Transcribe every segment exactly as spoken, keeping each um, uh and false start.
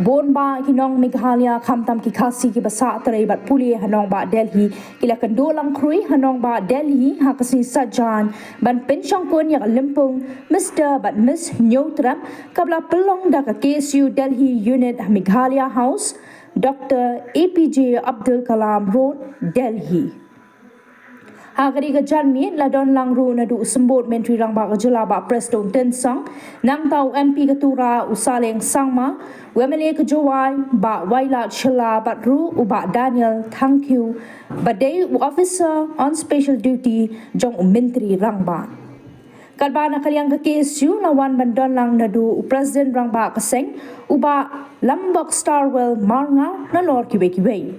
Bun bah ki nong Meghalaya khamtam ki Khasi kiba sah trei bad pule ha nongbah Delhi ki la kynduh lang khrui ha nongbah Delhi ha ka sngi Saitjaiñ ban pynshongkun ïa ka lympung Mister bad Miss Hynñiewtrep kaba la pynlong da ka K S U Delhi Unit ha Meghalaya House, Doctor A P J Abdul Kalam Road, Delhi. Ha kane ka janmiet la don lang ruh naduh u Symbud Myntri Rangbah ka jylla Bah Prestone Tynsong, nangta u M P ka Tura u Saleng Sangma, u M L A ka Jowai Bah Wailadmiki Shylla bad ruh u Bah Daniel Thangkhiew ba dei u Officer on Special Duty jong u Myntri Rangbah. Katba na ka liang ka K S U la wan ban don lang naduh u President Rangbah ka seng u Bah Lambok Starwell Marngar nalor kiwei kiwei.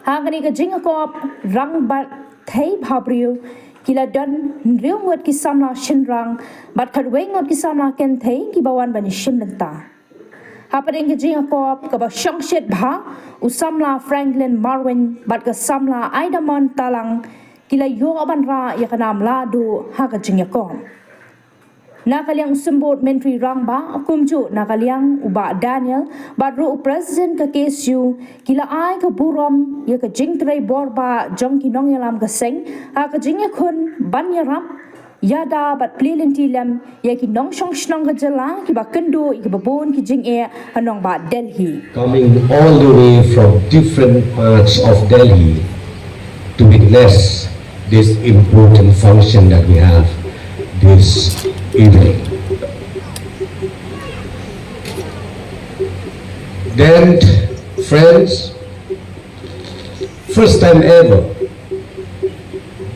Ha kane ka jingïakop rangbah thei bhabriew ki la don hynriew ngut ki samla shynrang bad khatwei ngut ki samla kynthei kiba wan ban ïashim bynta. Hapdeng ka jingïakop kaba shongshit bha, u samla Franklin Marwein bad ka samla Aidamon Talang ki la ïoh ban rah ïa ka nam lahduh ha ka jingïakop. Na ka liang u Symbud Myntri Rangbah, kumjuh na ka liang u Bah Daniel bad ruh u President ka K S U ki la ai ka burom ïa ka jingtrei bor bah jong ki nongïalam ka seng ha ka jingïakhun ban ïarap ïada bad plie lynti lem ïa ki nongshong shnong ka jylla kiba kynduh ïa kiba bun ki jingeh ha nongbah Delhi. Coming all the way from different parts of Delhi to witness this important function that we have this evening. Then, friends, first time ever,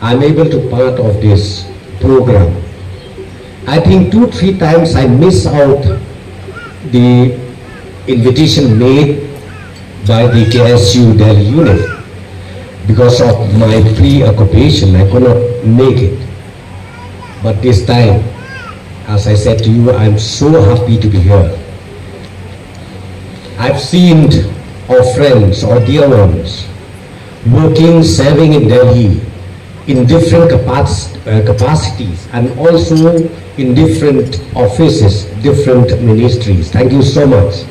I'm able to part of this program. I think two, three times I miss out the invitation made by the K S U Delhi unit. Because of my preoccupation, I could not make it. But this time, as I said to you, I'm so happy to be here. I've seen our friends, our dear ones, working, serving in Delhi in different capac- uh, capacities and also in different offices, different ministries. Thank you so much.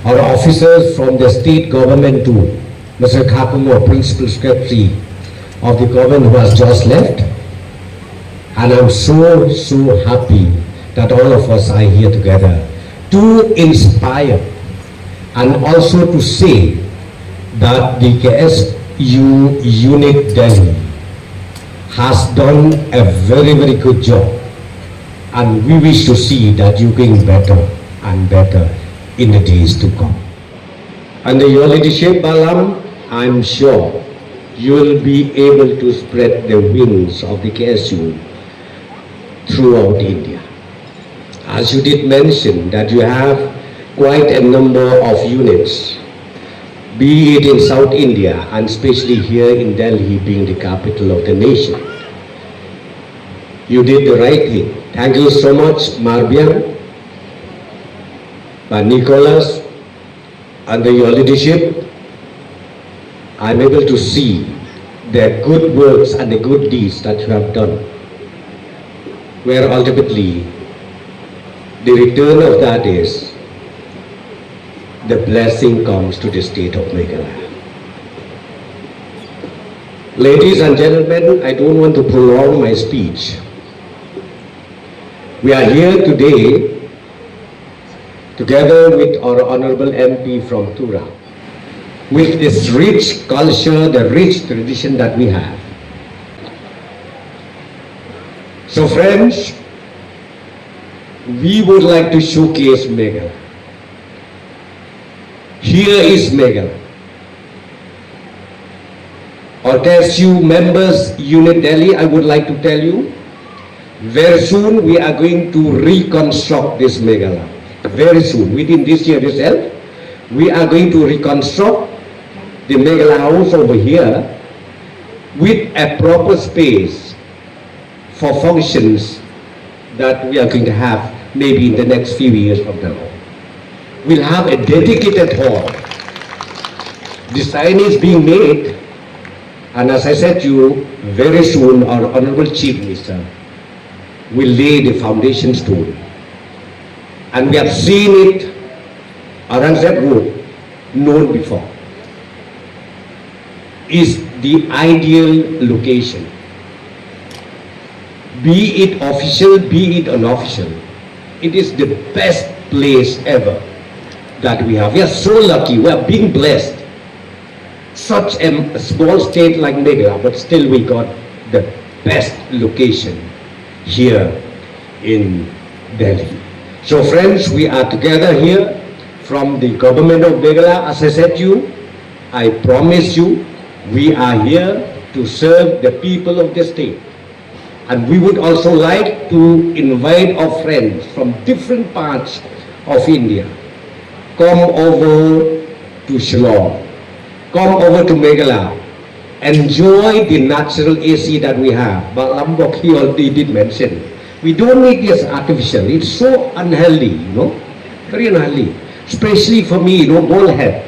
Our officers from the state government too, Mister Khakum, our principal secretary of the government who has just left, and I'm so, so happy that all of us are here together to inspire and also to say that the K S U unit Delhi has done a very, very good job, and we wish to see that you going better and better in the days to come. Under your leadership, Bah Lam, I'm sure you will be able to spread the wings of the K S U throughout India. As you did mention that you have quite a number of units, be it in South India and especially here in Delhi, being the capital of the nation. You did the right thing. Thank you so much, Marbiang, Bah Nicholas, under your leadership, I'm able to see the good works and the good deeds that you have done, where ultimately the return of that is the blessing comes to the state of Meghalaya. Ladies and gentlemen, I don't want to prolong my speech. We are here today together with our honorable M P from Tura, with this rich culture, the rich tradition that we have. So friends, we would like to showcase Meghalaya. Here is Meghalaya. Our K S U members, Unit Delhi, I would like to tell you, very soon we are going to reconstruct this Meghalaya. Very soon, within this year itself, we are going to reconstruct the Meghalaya House over here with a proper space for functions that we are going to have maybe in the next few years from now. We'll have a dedicated hall. Design is being made, and as I said to you, very soon our Honorable Chief Minister will lay the foundation stone. And we have seen it Aurangzeb Road, known before, is the ideal location. Be it official, be it unofficial, it is the best place ever that we have. We are so lucky, we are being blessed. Such a small state like Meghalaya, but still we got the best location here in Delhi. So friends, we are together here from the government of Meghalaya, as I said to you. I promise you, we are here to serve the people of the state. And we would also like to invite our friends from different parts of India. Come over to Shillong. Come over to Meghalaya. Enjoy the natural A C that we have. Bah Lambok, he already did mention. We don't need this artificial. It's so unhealthy, you know. Very unhealthy. Especially for me, you know, bald head.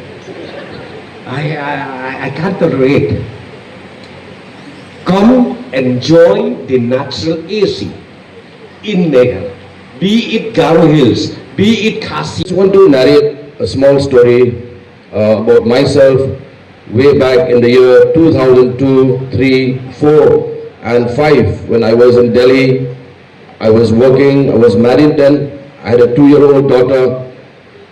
I, I, I- I can't tolerate. Come enjoy the natural A C in Meghalaya. Be it Garo Hills, be it Khasi. Just want to narrate a small story uh, about myself. Way back in the year two thousand two, three, four, and five, when I was in Delhi, I was working, I was married then, I had a two year old daughter.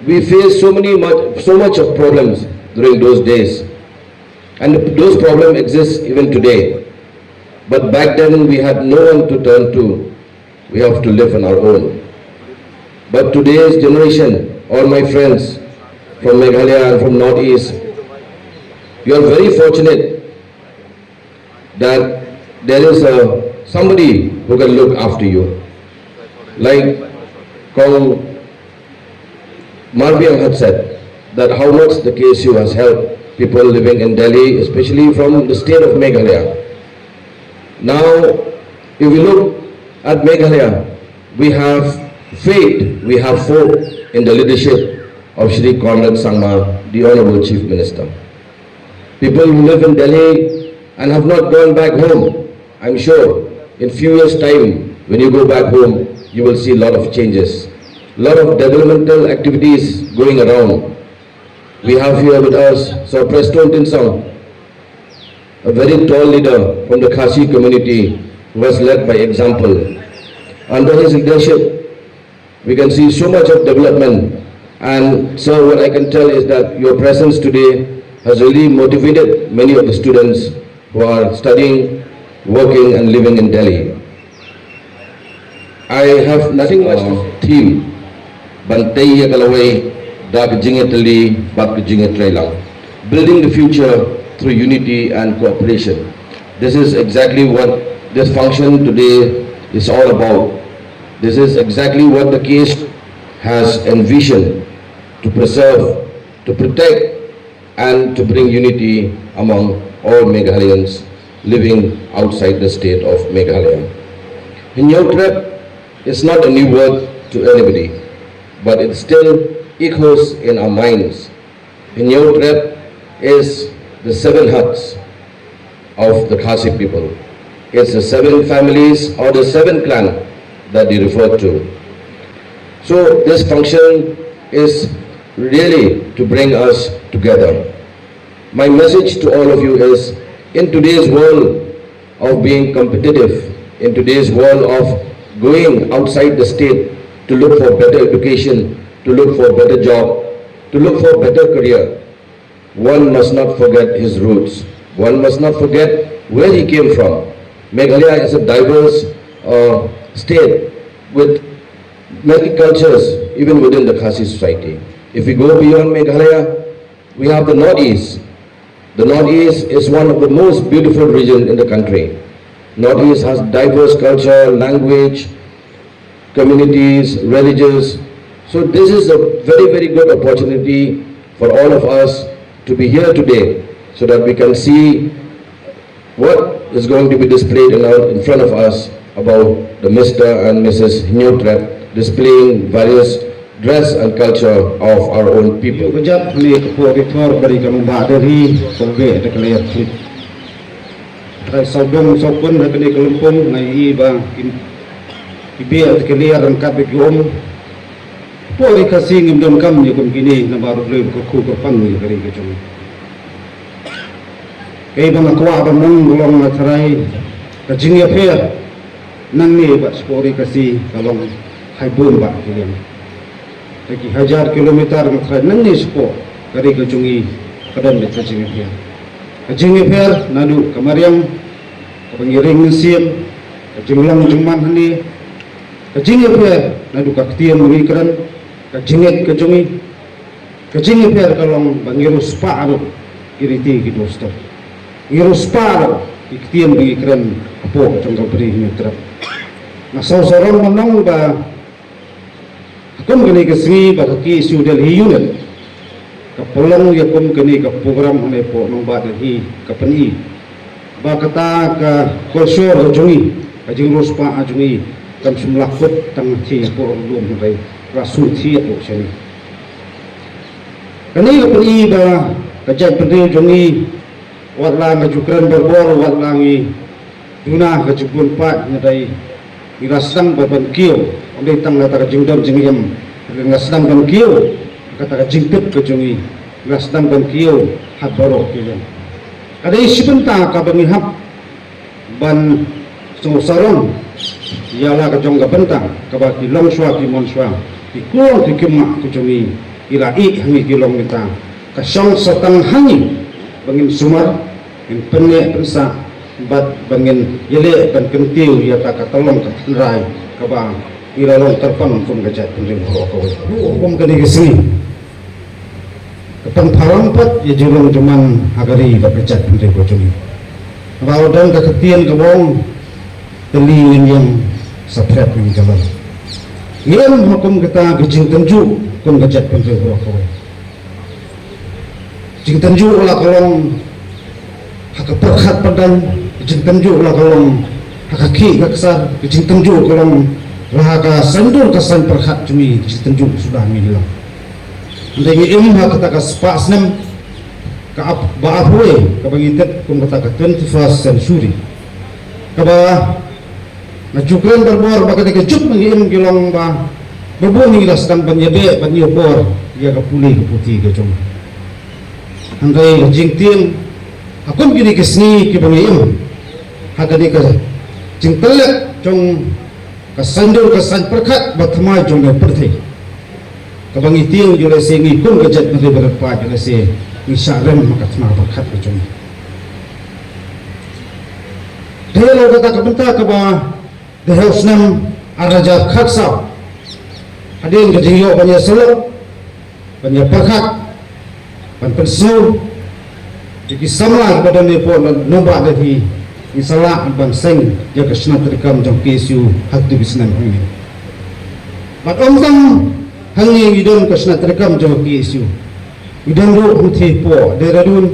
We faced so many much, so much of problems during those days, and those problems exist even today. But back then, we had no one to turn to. We have to live on our own. But today's generation, all my friends from Meghalaya and from Northeast, you are very fortunate that there is a, somebody who can look after you. Like Kong Marbiang had said, that how much the K S U has helped people living in Delhi, especially from the state of Meghalaya. Now, if we look at Meghalaya, we have faith, we have hope in the leadership of Shri Conrad Sangma, the Honorable Chief Minister. People who live in Delhi and have not gone back home, I'm sure in few years' time, when you go back home, you will see a lot of changes, lot of developmental activities going around. We have here with us Sir Prestone Tynsong, a very tall leader from the Khasi community who has led by example. Under his leadership, we can see so much of development. And sir, what I can tell is that your presence today has really motivated many of the students who are studying, working, and living in Delhi. I have nothing much of a theme. Ban tei ïa ka lawei da ka jingïatylli bad ka jingïatreilang. Building the future through unity and cooperation. This is exactly what this function today is all about. This is exactly what the K S U has envisioned to preserve, to protect, and to bring unity among all Meghalayans living outside the state of Meghalaya. Hynñiewtrep is not a new word to anybody, but it still echoes in our minds. Hynñiewtrep is the seven huts of the Khasi people. It's the seven families or the seven clan that they refer to. So this function is really to bring us together. My message to all of you is, in today's world of being competitive, in today's world of going outside the state to look for better education, to look for better job, to look for better career, one must not forget his roots. One must not forget where he came from. Meghalaya is a diverse uh, state with many cultures even within the Khasi society. If we go beyond Meghalaya, we have the Northeast. The Northeast is one of the most beautiful region in the country. Northeast has diverse culture, language, communities, religions. So this is a very, very good opportunity for all of us to be here today so that we can see what is going to be displayed in, our, in front of us about the Mister and Missus Hynñiewtrep displaying various dress and culture of our own people. Kajat ni ka por di thor bari ka mba dari ko be da ka layar klik. Trai saudong saukun ha kane ka lempung ngai i ba i be da ka layar rangkat da ki um. Shapoh ri Khasi ngim donkam ïa kum kine namar u dei u kyrkhu kyrpang ïa ka ri ka jong ngi. Kaei ba nga kwah ban ong ka long, nga tharai ka jingïapher nangne bad shapoh ri Khasi ka long haibun bad ki liang. Te ki hajar kilometer nga tharai nangne shapoh ka ri ka jong ngi ka don beit ka jingïapher. Ka jingïapher naduh ka mariang kaba ngi ring mynsiem, ka jinglong jingman hangne, ka jingïapher naduh ka ktien ba ngi kren, ka jingngeit ka jong ngi. Ka jingïapher ka long ba ngi riewspah ruh ki riti ki dustur. Ngi riewspah ruh ki ktien ba ngi kren hapoh jong ka Bri Hynñiewtrep. Nga sngewsarong ban ong ba ha kum kane ka sngi ba ka K S U Delhi Unit ka pynlong ïa kum kane ka program hangne hapoh nongbah Delhi, ka pyni ba kata ka culture ka jong ngi, ka jingriewspah ka jong ngi kam shym la kut tang thied hapoh rlum, hynrei la shu thied ruh shane. Kane ka pyni ba ka jaitbynriew jong ngi, wat la nga ju kren barabor, wat la ngi duna ka jingbun paid, hynrei ngi la sdang ban, ban kiew, ym dei tang kata ka jingdon jingem, ngi la sdang ban kiew kata ka jingtip ka jong ngi, ngi la sdang ban kiew ha baroh ki liang. Ka dei shi bynta kaba ngi hap ban sngewsarong ïa la ka jong ka bynta kaba ki longshuwa ki manshuwa, ki khun ki khynnah ka jong ngi, ki la ïeh ha ngi ki long mynta. Ka shong sa tang ha ngi ba ngin sumar, ngin pynneh pynsah bad ba ngin ïaleh ban kyntiew ïa kata ka long ka tynrai kaba ngi la long kyrpang kum ka jaitbynriew baroh kawei. Kum kane ka sngi ka pynpaw pat ïa ka jinglong jingman ha ka ri bad ka jaitbynriew ka jong ngi. Ba u don ka ktien kaba ong, tylli ngin ïeng, sa phet ngin kylla. Ngin ïeng ha kum kata ka jingtynjuh kum ka jaitbynriew baroh kawei. Jingtynjuh la ka long ha ka pyrkhat pyrdain, jingtynjuh la ka long ha ka khih ka ksar, jingtynjuh ka long la ha ka saiñdur ka saiñ pyrkhat jong ngi, jingtynjuh suda ngi hi lang. Hynrei ngi im ha kata ka spah snem ka ap, ba ap wei kaba ngi tip kum kata ka twenty-first century. Kaba nga ju kren barabor ba ka dei ka juk ba ngi im ki long ba, ba bun ngi la sdang ban ïabeh ban ïoh bor ïa ka pule ka puthi ka jong. Hynrei ka jingtieng ha kum kine ki sngi kiba ngi im ha ka dei ka jingtylliat jong ka saiñdur ka saiñ pyrkhat ba thymmai jong ka pyrthei. Kaba ngi tieng jong lehse ngi kum ka jaitbynriew ba rit paid jong lehse ngi shah rem ha ka thma pyrkhat ka jong ngi. Te la kata ka bynta kaba dei ha u snem ar hajar khatsaw. Hadien ka jingïoh ban ïasyllok, ban ïapyrkhat, ban pynsngew ïa ki samla kiba don hapoh nongbah Delhi, ngi sa lah ban seng ïa ka shna treikam jong K S U ha kito ki snem hangne. Bad ym tang hangne ngi don ka shna treikam jong K S U. Ngi don ruh hangtei hapoh Dehradun,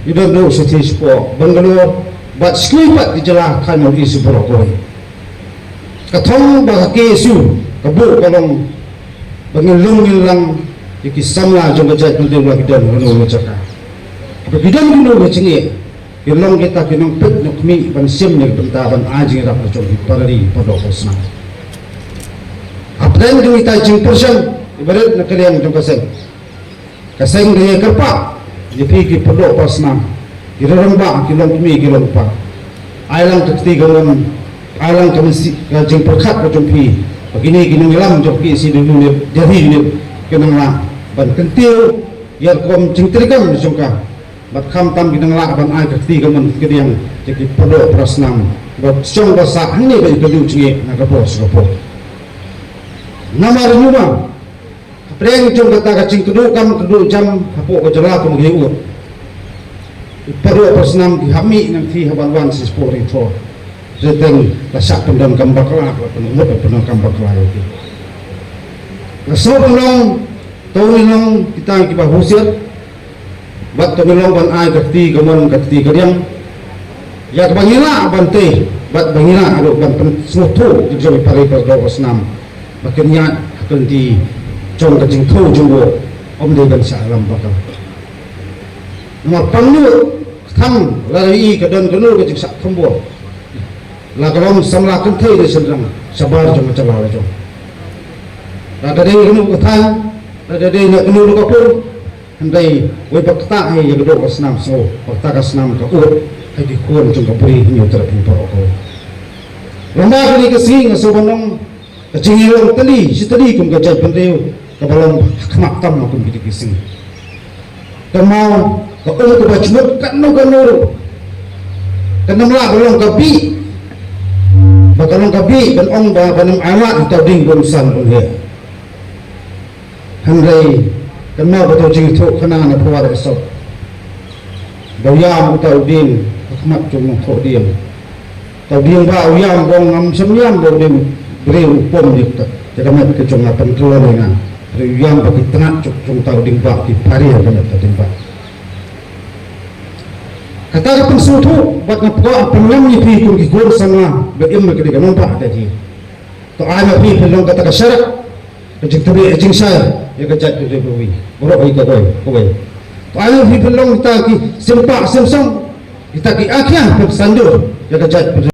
ngi don ruh shatei shapoh Bangalore, bad sha kiwei pat ki jylla ha khadar North East baroh kawei. Ka thong ba ka K S U ka buh ka long ba ngin lum ngin lang ïa ki samla jong ka jaitbynriew la ki don ha kano kano ka jaka. Haba ki don kano ka jingeh, ki long kita ki nongpeit nongkhmih ban shim ïa ka bynta ban ai jingïarap la jong ki para ri para doh para snam. Hapdeng jong kita ki jingpyrshang iba rit na ka liang jong ka seng, ka seng ka ïakyrpad ïa phi ki para doh para snam, ki rangbah, ki longkmie ki longkpa. Ai lang ka kti kamon, ai lang ka mynsiem, ka jingpyrkhat ka jong phi ba kine ki nongïalam jong K S U Delhi Unit, Delhi Unit, kin nang lah ban kyntiew ïa ka rukom jingtreikam jong ka. Bad khamtam kin nang lah ban ai ka kti kamon kadiang ïa ki para doh para snam ba shong ba sah hangne ba ïakynduh jingeh na ka por sha ka por. Namar ñiuma hapdeng jong kata ka jingkynduh kam kynduh jam hapoh ka jylla kumba ngi ïohi, ki para doh para snam ki hap mih nangthie ha ban wan sha shapoh ri Thor. Te teng la shah pyndonkam bakla, la pynmut pyndonkam bakla ïa ki. Nga sngew ban ong, to ngin long kita kiba husiar. Bad to ngin long ban ai ka kti kamon ka kti kadiang ïa kaba ngi lah ban tei, bad ba ngi lah ruh ban pynsngewthuh ïa ki jong ki para ri para doh para snam ba kin ïaid ha ka lynti jong ka jingthew jingwoh, ym dei ban shah lam bakla. Namar pang nud kthang lada ïohi ka don kano ka jingshah thombor, la ka long samla kynthei ne shynrang shabar jong ka jylla la jong. Lada dei kano ka thaiñ, lada dei na kano ka por, hynrei wei ba ktah hi ïa ka doh ka snam sngewbha, ba ktah ka snam ka ud ha ki khun jong ka Bri Hynñiewtrep Hynñiewphew. Lada kane ka sngi nga sngewbha ban ong ka jingïalong tylli shi tylli kum ka jaitbynriew kaba long ha khmat tam kum kine ki sngi. Ka mut ka um kaba jngut kano kano ruh. Kan ym lah ba long ka bih, ba ka long ka bih ban ong ba, ba nym ailad uta u dieng bun san bun heh. Hynrei kan mut ba uta u jingïathuhkhana na pyrshah esop ba u ïam uta u dieng ha khmat jong u nongthoh dieng. Uta u dieng ba u ïam ba ngam shym ïam ba u dieng briew u pom ïa ka, ïa ka met ka jong nga, pynkylla ïa nga. Hynrei u ïam ba ki tnat jong, jong uta u dieng ba ki pari ïa ka met ka dieng ba. Kata ka pynsngewthuh bad nga kwah pynlong ïa phi kum ki khun samla ba im na ka dei ka nongbah ka jong. To ai ma phi pynlong kata ka sharak, ka jingtbit jingshai ïa ka jaitbynriew baroh kawei, kawei. To ai ma phi pynlong kita ki sim pah sim song, kita ki akhia pynsandur ïa ka jaitbynriew.